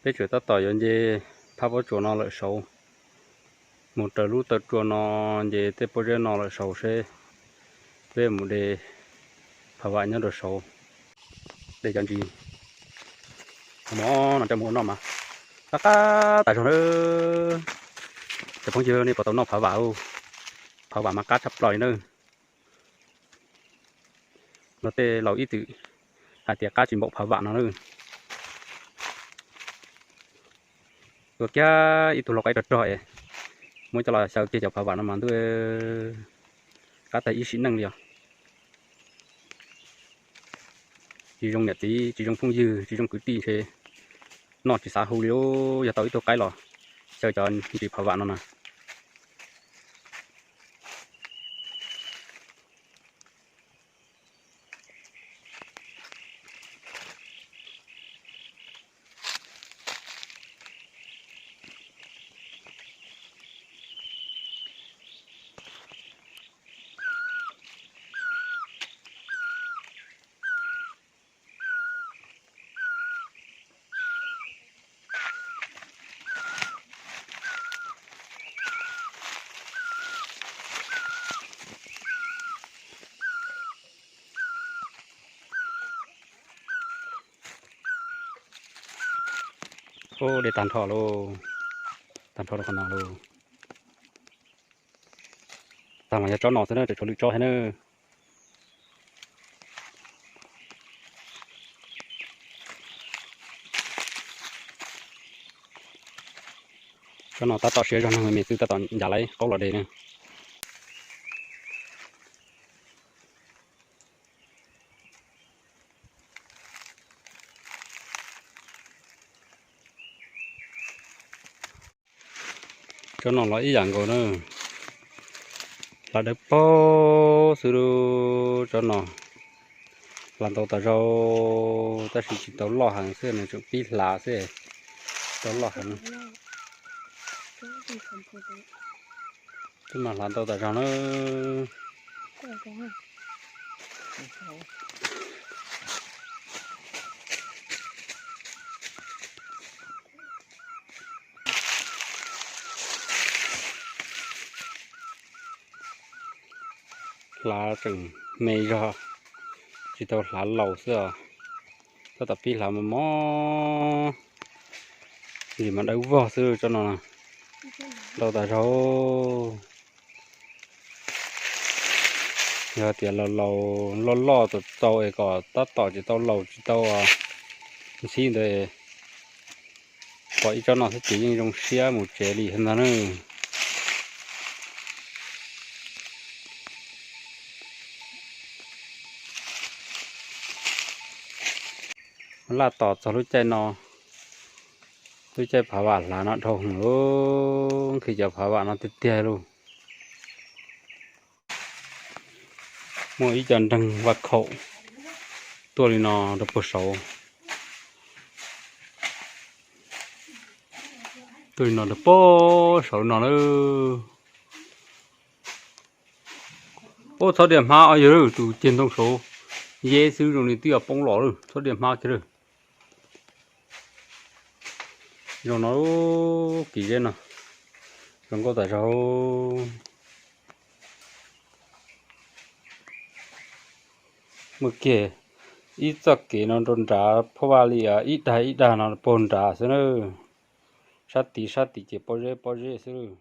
Peb tseem tab tom yuav nce phab pob tsuas no lawm saud, mus raws lub taw tsua no nce tej pob zeb no lawm saud seb peb mus de phav vam nyob rau saud. De cov ntsis mov no coj mus ua noj mas qab qab tas zog na. Cov phooj ywg, nej puas tau noj phav vam? Phav vam mas qab tshaj plaws li na. Luag tej laus ib txwm hais tias qab tsis npaum phav vam no na. Tua kiag ib tug lau qaib rog rog es muab coj los xyaw kiag cov phav vam no mas ntuj, qab tag ib sim neej li os. Tsis zoo niam txiv, tsis zoo phooj ywg, tsis zoo kwv tij ntshe noj tsis xav hu li. Yog tau ib tug qaib los xyaw cov ntsis phav vam no na. Ub, de tag nrho lauj, tag nrho rau qhov no lauj. Tag mas yog tsob no xwb na, tseem tshuav lwm tsob thiab na. Tsob no tab tom siab zog neeg me xwb, tab tom ncav lawv qaub los de na. Tsob no los ib yam nkaus na, hlav dawb paug xwb lauj. Tsob no hlav ntau tas zog, tab sis tsis tau loj heev xwb, nws tseem pib hlav xwb, tsis tau loj heev. Twb mas hlav ntau tas zog na. Hlav tseem me zog, tsis tau hlav laus xwb os. Tab tom pib hlav mos mos, zim mas dawb vog xwb tsob no, ntau tas zog. Yog tias laus laus loj loj txaus txaus es kom tab tom tsis tau laus tsis tau ntxhib ntawd, pom ib tsob no xwb ces yeej zoo siab mus tsev li ntag na. Laj tos txog lub caij no, lub caij phav vam hlav no dhau heev lauj, nqhis cov phav vam no tiag tiag lauj. Muaj ib co nreeg vaj khaum tuaj li no rau puag saud, tuaj li no rau puag saud no lawm. Ub, txhob diaj hmab os yawg, tus ceg ntoo saud yeb xwb zoo li twb yuav poob los lawm, txhob diaj hmab kiag lawm. Zoo no, kis zeb no zoo nkauj tas zog. Muaj kiag ib txoj kev no rau nrad phab vaj li ib dag ib dag no puag nrad xwb na. Sab tid sab tid ces pob zeb pob zeb xwb.